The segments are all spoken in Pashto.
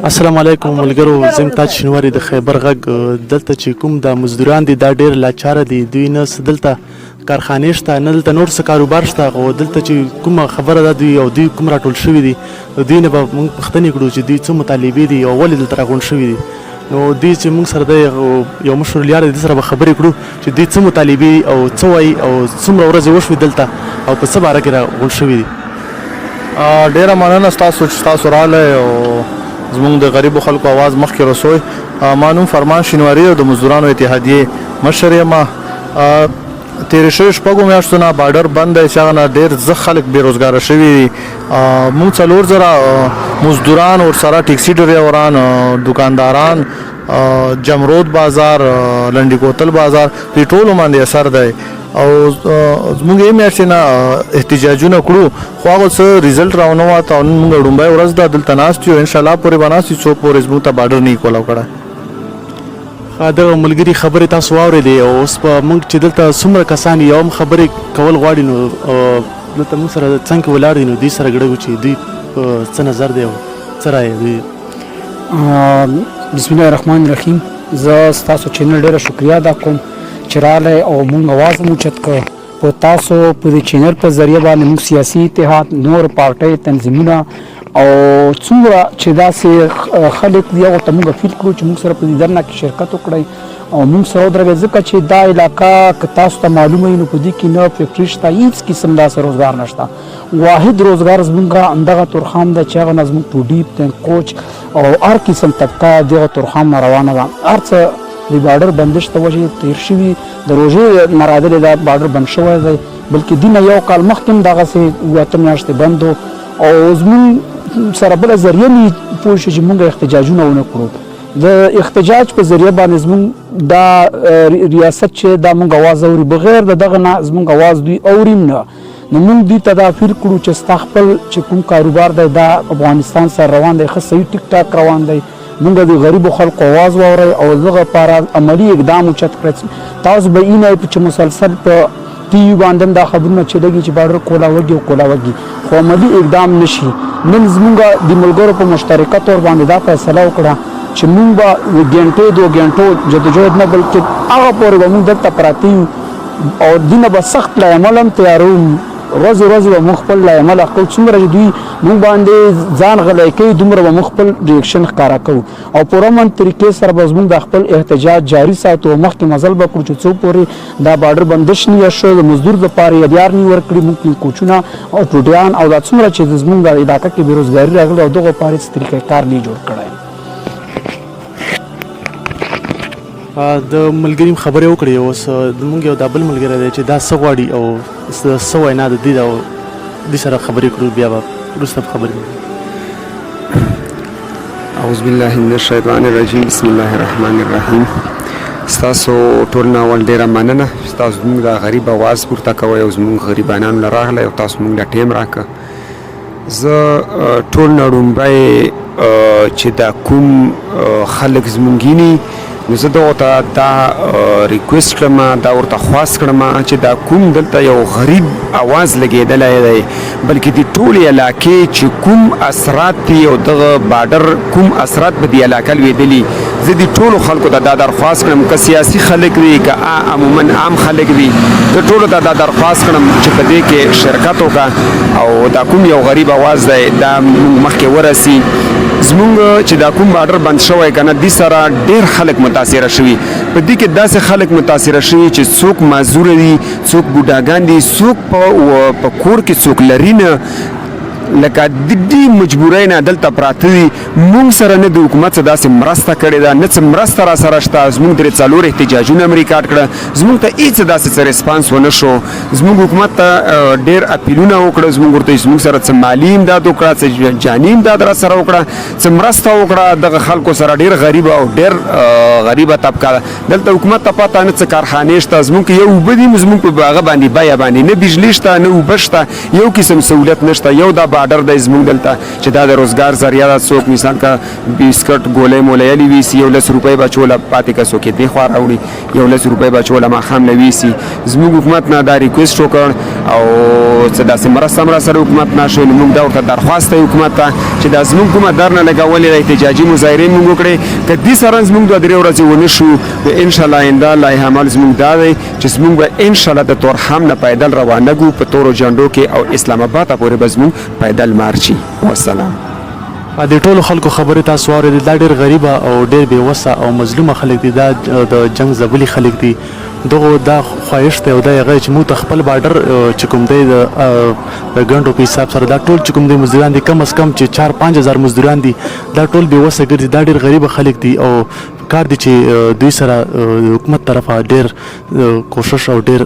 السلام علیکم ملګرو، زم تاج شینواری د خیبر غږ. دلته چې کوم د مزدوران دي، دا ډیر لاچاره دي. دوی نه څه دلته کارخانې شته، نه دلته نور څه کاروبار شته، خو دلته چې کومه خبره ده، دوی او دوی کوم راټول شوي دي، دوی نه به موږ پوښتنې کړو چې دوی څه مطالبې دي او ولې دلته راغونډ شوي دي. نو دوی چې موږ سره دی، یو مشر لیار دی، سره به خبرې کړو چې دوی څه مطالبې او څه وایي او څومره ورځې وشوې دلته او په څه باره کې راغونډ شوي دي. ډیره مننه تاسو چې تاسو راغلی او زموږ د غریبو خلکو आवाज مخکې رسوي. ما نوم فرمان شینواری او د مزدورانو اتحادیې مشر یم. تېرې شوې 6 میاشتو نه بارډر بند دی چې هغه نه ډېر زښت خلک بې روزګاره شوي دي. موږ 4000 مزدوران، ورسره ټیکسي ډرایوران، دکانداران، جمرود بازار، لنډي کوتل بازار، دې ټولو باندې اثر دی او زموږ یې میاشتې نه احتجاجونه کړو، خو هغه څه result راونه واته. او نن موږ ړومبۍ ورځ ده دلته ناست یو، انشاءالله پورې به ناست یو څو پورې زموږ ته بارډر نه کولاو کړی. ښه، دغه ملګري خبرې تاسو واورېدې او اوس په موږ چې دلته څومره کسان یو هم خبرې کول غواړي، نو دلته موږ سره څنګ کې ولاړ دي، نو دوی سره ګړو چې دوی په څه نظر دی او څه رایه دوی. بسم الله الرحمن الرحیم. زه ستاسو چینل ډیره شکریا ادا کوم چې راغلی او مونږ اواز مو اوچت کړ. په تاسو په دې چینل په ذریعه باندې موږ سیاسي اتحاد، نور پارټۍ، تنظیمونه او څومره چې داسې خلک دي، هغو ته موږ اپیل کړو چې موږ سره په دې درنه کې شرکت وکړئ او موږ سره ودرېږئ، ځکه چې دا علاقه که تاسو ته معلومه وي، نو په دې کې نه فیکټري شته، هیڅ قسم داسې روزګار نشته. واحد روزګار زمونږ همدغه تورخم ده چې هغه نه زموږ ټوډي، کوچ او هر قسم طبقه دغه تورخم نه روانه ده. هر څه د بارډر بندش ته وجې تیر شوي، د روژې نه راغلی دا بارډر بند شوی دی، بلکې دینه یو کال مخکې هم دغسې 7 میاشتې بند و او زمونږ سره بله ذریعه نه پوه شو چې مونږ احتجاجونه ونه کړو. د احتجاج په ذریعه باندې زمونږ دا ریاست چې دا مونږ اواز اوري، بغیر د دغه نه زمونږ اواز دوی اوري نه. نو مونږ دوی ته دا اپیل کړو چې ستا خپل چې کوم کاروبار دی، دا افغانستان سره روان دی، ښه صحیح ټیک ټاک روان دی، مونږ د غریبو خلکو اواز واورئ او دغه لپاره عملي اقدام اوچت کړئ. تاسو به اینه چې مسلسل په ټي وي باندې هم دا خبرونه چلېږي چې بارډر کولاوږي او کولاوږي، خو عملي اقدام نشي. نن زمونږ د ملګرو په مشترکه تور باندې دا فیصله وکړه چې مونږ به ګنټې دوه ګنټو جدوجہد نه، بلکې هغه پورې به مونږ دلته پراته یو او دینه به سخت لایحه عمل هم تیارو. ورځې ورځې به موږ خپل لایحه عمل کوو. څومره چې دوی موږ باندې ځان غلی کوي، دومره به موږ خپل reaction ښکاره کوو او پرامن طریقې سره به زموږ د خپل احتجاج جاري ساتو او مخکې مزل به کړو چې څو پورې دا بارډر بندش نه شو، د مزدور لپاره یې دیار نه ورکړي. موږ کوچونه او ټوډیان او دا څومره چې زموږ د علاقه کې بیروزګاري راغلي او دغه لپاره هېڅ طریقه کار نه جوړ کړی. د ملګري خبرې وکړې. اوس موږ یو دا بل ملګری دی چې دا څه غواړي او څه وینا د دې او دې سره خبرې کړو، بیا به وروسته خبرې وکړو. اعوذ بالله من الشیطان الرجیم، بسم الله الرحمن الرحیم. ستاسو ټول نه اول ډیره مننه چې تاسو زموږ دا غریب اواز پورته کوئ او زموږ غریبانانو له راغلی او تاسو موږ له ټیم راکړه. زه ټول نه ړومبی چې دا کوم خلک زمونږ ویني، نو زه دغو ته دا request کړم، دا ورته خواست کړم چې دا کوم دلته یو غریب اواز لګېدلی دی، بلکې د ټولې علاقې چې کوم اثرات دي او دغه بارډر کوم اثرات په دې علاقه لوېدلي، زه د ټولو خلکو ته دا درخواست کړم، که سیاسي خلک وي که عموما عام خلک وي، زه ټولو ته دا درخواست کړم چې په دې کې شرکت وکړه او دا کوم یو غریب اواز دی، دا موږ مخکې ورسي. زمونږ چې دا کوم بارډر بند شوی کنه، دې سره ډیر خلک متاثر شوي. په دې کې داسې خلک متاثر شوي چې څوک معذور دي، څوک بوډاګان دي، څوک په کور کې څوک لري نه، لکه د دې مجبورۍ نه دلته پراته دي. مونږ سره نه د حکومت څه داسې مرسته کړې ده، نه څه مرسته را سره شته. زمونږ درې څلور احتجاجونه هم ریکارډ کړه، زمونږ ته هېڅ داسې څه response ونه شو. زمونږ حکومت ته ډېر اپیلونه وکړه، زمونږ ورته زمونږ سره څه مالي امداد وکړه، څه جاني امداد را سره وکړه، څه مرسته وکړه. دغه خلکو سره ډېر غریب او ډېر غریبه طبقه ده دلته. حکومت ته پته نه څه کارخانې شته. زمونږ یو اوبه دي، زمونږ په هغه باندې بیه باندې نه بجلی شته، نه اوبه شته، یو قسم سهولت نشته. یو دا بارډر دی زموږ دلته چې دا د روزګار ذریعه ده. څوک مثال که بیسکټ ګولۍ مولۍ ویسي یو لس روپۍ به چوله پاتې که څوک یې دې خوا راوړي یو لس روپۍ به چوله ماښام له ویسي. زموږ حکومت نه دا ریکویسټ وکړ او څه داسې مرسته هم راسره حکومت نه شوې، نو موږ دا ورته درخواست دی حکومت ته چې دا زموږ کومه درنه لګولې ده احتجاجي مظاهرې موږ وکړې، که دې سره زموږ دوه درې ورځې ونه شو نو انشاءالله آینده لایحه عمل زموږ دا دی چې زموږ به انشاءالله د تورخم نه پیدل روانږو په تورو جنډو کې او اسلام آباد ته پورې به زموږ پیدل مارچ شي. والسلام. د ټولو خلکو خبرې تاسو واورېدې. دا ډېر غریبه او ډېر بې وسه او مظلومه خلک دي، دا د جنګ ځپلي خلک دي. دغه دا خواهش دی او دا هغه چې موږ ته خپل بارډر چې کوم دی د ګنډو په حساب سره دا ټول چې کوم دی مزدوران دي، کم از کم چې 4-5 هزار مزدوران دي، دا ټول بې وسه ګرځي. دا ډېر غریبه خلک دي او کار دي چې دوی سره حکومت طرفه ډېر کوشش او ډېر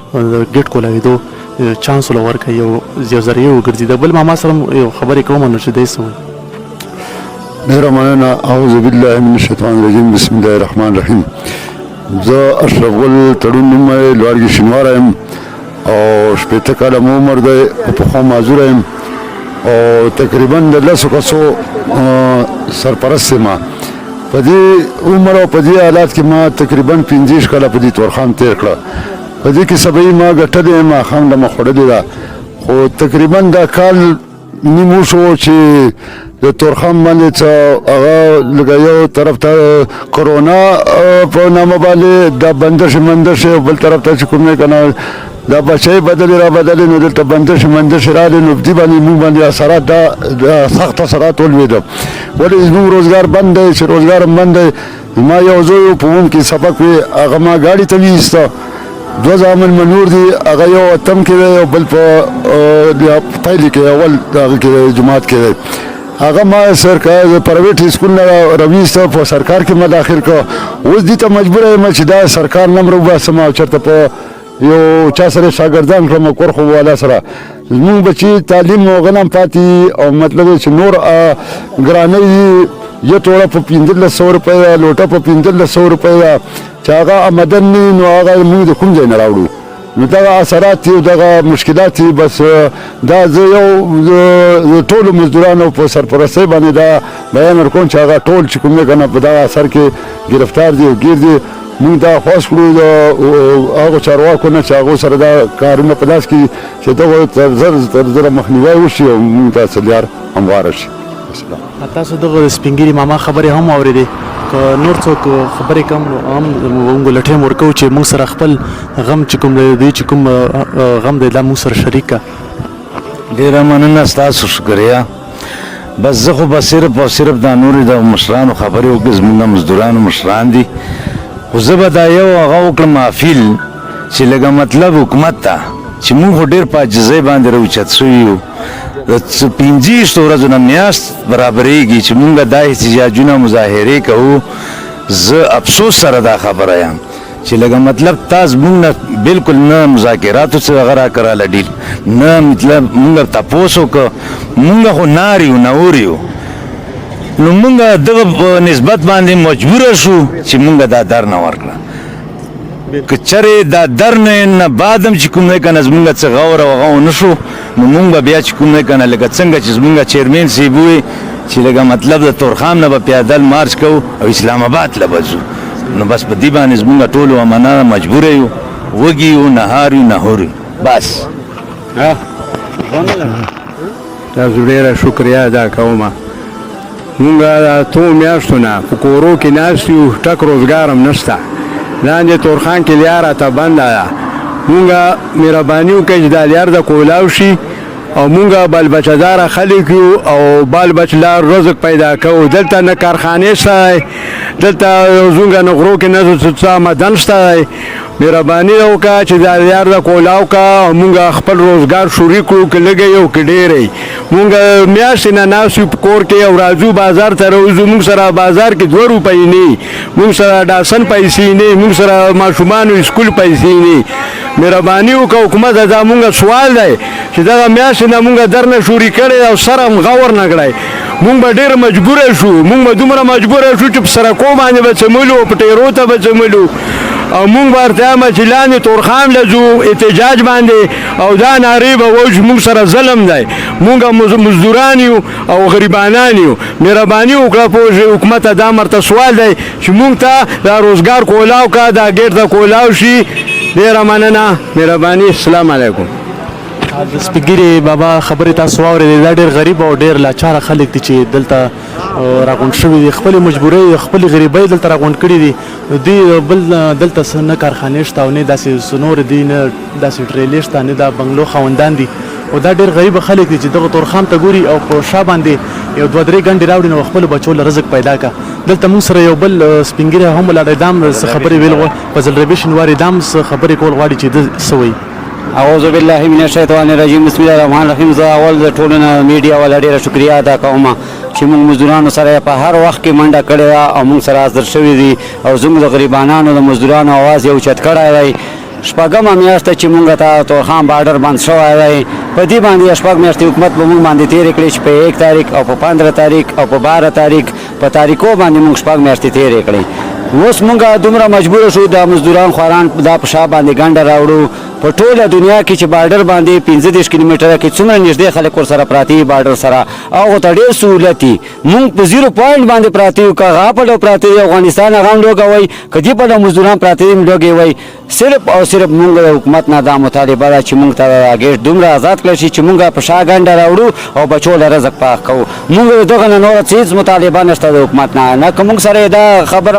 ګټ کولاوېدو چانس ول ورکړي یو ذریعه وګرځي. د بل ماما سره یو خبرې کوم نو چې دی څه وایي. ډېره مننه. اعوذ بالله من الشیطان الرجیم، بسم الله الرحمن الرحیم. زه اشرف ګل تړون نوم لوړګي شینواری یم او 60 کاله مو عمر دی او پخوا معذوره یم او تقریبا د 10 کسو سرپرست یم. په دې عمر او په دې حالات کې ما تقریبا 25 کاله په دې تورخم تیر کړه. په دې کې سبعي ما ګټلې، ماښام له ما خوړلې ده، خو تقریبا دا کال نیم وشو چې د تورخم باندې څه هغه لکه یو طرف ته کرونا په نامه باندې دا بندش مندش، بل طرف ته چې کوم دی که نه دا بچۍ بدلې را بدلې، نو دلته بندش مندش راغلې، نو دې باندې موږ باندې اثرات دا سخت اثرات ولوېده. ولې زموږ روزګار بند دی، چې روزګار هم بند دی. ما یو زوی په اووم کې سبق وي، هغه ما ګاډي ته ویسته. دوه زامن مې نور دي، هغه یو اتم کې دی او بل په پیلي کې اول هغه کې دی، جومات کې دی. هغه ما سرکار پرایویټ سکول نه راویسته، په سرکار کې ما داخل کړ. اوس دې ته مجبور یم چې دا سرکار نه وباسم او چېرته په یو چا سره شاګردان کړم. کور خو والا سره زموږ بچي تعلیم او غنم پاتې او مطلب چې نور ګرانۍ دي. یو توړه په 1500 روپۍ ده، لوټه په 1500 روپۍ ده، چې هغه آمدن نه نو هغه موږ د کوم ځای نه راوړو؟ نو دغه اثرات دي او دغه مشکلات دي. بس دا زه یو ټولو مزدورانو په سرپرستۍ باندې دا بیان ورکوم چې هغه ټول چې کوم دی که نه په دغه اثر کې ګرفتار دي او ګیر دي. موږ دا خواست کړو د هغو چارواکو نه چې هغو سره دا کارونه په لاس کې چې دغه تر زر تر زره مخنیوی وشي او موږ ته څه لار همواره شي. تاسو دغه سپینګیري ماما خبرې هم واورېدې. که نور څوک خبرې کوم نو هم موږ لټیم ورکو چې موږ سره خپل غم چې کوم دی، دوی چې کوم غم دی، دا موږ سره شریک کا. ډیره مننه ستاسو، شکریه. بس زه خو به صرف او صرف دا نورې د مشرانو خبرې وکړې، زمونږ مزدورانو مشران دي، خو زه به دا یو هغه وکړم اپیل چې لږه مطلب حکومت ته چې مونږ خو ډېر په عاجزۍ باندې راوچت شوي یو. د 25 ورځو نه میاشت برابرېږي چې مونږ دا احتجاجونه مظاهرې کوو. زه افسوس سره دا خبره یم چې لږه مطلب تاسو مونږ نه بالکل نه مذاکراتو څه هغه راکړه ډیل نه، مطلب مونږ تپوس وکړ. مونږ خو نار یو نور یو، نو مونږ دغه په نسبت باندې مجبور شو چې مونږ دا در نه ورکړه. که چېرې دا در نه نه بعد هم چې کوم دی که نه زمونږ څه غور او هغه ونه شو، نو مونږ به بیا چې کوم دی که نه لکه څنګه چې زمونږ چیرمین صاحب ووایي چې لکه مطلب د تورخم نه به پیادل مارچ کوو او اسلام آباد له به ځو. نو بس په دې باندې زمونږ ټولو امنه مجبور یو، وږي یو، نهار یو، نهور یو، بس. تاسو ډېره شکریه ادا کوم. مونږ د اتو میاشتو نه په کورو کې ناست یو، ټک روزګار هم نشته. لاندې تورخم کې لیار راته بنده ده. مونږ مهرباني وکړئ چې دا لیار د کولاو شي او مونږ بال بچهداره خلک یو او بال بچ لار رزق پیدا کوو. دلته نه کارخانې شته دی، دلته زمونږ نه غرو کې نه څه آمدن شته دی. مهرباني وکړه چې دا لیار د کولاو کا او مونږ خپل روزګار شروع کړو، که لږی او که ډېری. مونږ میاشتې نه ناست یو په کور کې او راځو بازار ته راوځو، مونږ سره بازار کې 2 روپۍ نه، مونږ سره ډاسن پیسې نه، مونږ سره ماشومانو اسکول پیسې نه. مهرباني وکړه حکومت، دا مونږ سوال دی چې دغه میاشتې نه مونږ درنه شروع کړی او سره هم غور نه کړی. مونږ به ډېر مجبور شو، مونږ به دومره مجبور شو چې په سرکو باندې به څملو، په ټیرو ته به څملو. او مونږ ورته وایم چې لاندې تورخم له ځو احتجاج باندې او دا نارې به وایو چې مونږ سره ظلم دی، مونږ مزدوران یو او غریبانان یو. مهرباني وکړه پوه شئ حکومت، دا مرته سوال دی چې مونږ ته دا روزګار کولاو کا، دا ګیټ ته کولاو شي. ډېره مننه، مهرباني، السلام علیکم. د سپیګری بابا خبرې تاسو واورېدې. دا ډېر غریب او ډېر لاچاره خلک دي چې دلته راغونډ شوي دي، خپلې مجبورۍ، خپلې غریبۍ دلته راغونډ کړي دي. دوی بل دلته څه نه کارخانې شته او نه داسې څه نور دي، نه داسې ټریلې شته، نه دا بنګلو خاوندان دي. او دا ډېر غریب خلک دي چې دغه تورخم ته ګوري او په شا باندې یو دوه درې ګنډې راوړي نو خپلو بچو له رزق پیدا کا. دلته موږ سره یو بل سپین ږیری هم ولاړ دی، دا هم څه خبرې ویل غواړي. فضل ربي شینواری دا هم څه خبرې کول غواړي چې ده څه وایي. اعوذ بالله من الشیطان الرجیم، بسم الله الرحمن الرحیم. زه اول د ټولو نه میډیا والا ډېره شکریا ادا کوم چې موږ مزدورانو سره په هر وخت کې منډه کړې ده او موږ سره حاضر شوي دي او زموږ د غریبانانو د مزدورانو اواز یې اوچت کړی دی. شپږمه میاشت چې مونږ ته تورخم بارډر بند شوی دی، په دې باندې شپږ میاشتې حکومت به مونږ باندې تېرې کړې چې په 1 تاریخ او په 15 تاریخ او په 12 تاریخ په تاریخو باندې مونږ شپږ میاشتې تېرې کړې. اوس مونږ دومره مجبور شو د مزدوران خواران دا په شا باندې ګنډه راوړو. په ټوله دنیا کې چې بارډر باندې 35 کیلومتره کې څومره نږدې خلک ورسره پراته دي بارډر سره، هغو ته ډېر سهولت دي. مونږ په 0 پوینټ باندې پراته یو، که هغه پلو پراته دي افغانستان هغه هم لوګه وایي، که دې پلو مزدوران پراته دي هم لوګې وایي. صرف او صرف مونږ د حکومت نه دا مطالبه ده چې مونږ ته دا ګیټ دومره آزاد کړی شي چې مونږ په شا ګنډه راوړو او بچو له رزق پاک کوو. مونږ د دغه نه نوره څه هېڅ مطالبه نشته د حکومت نه، نه که مونږ سره یې دا خبره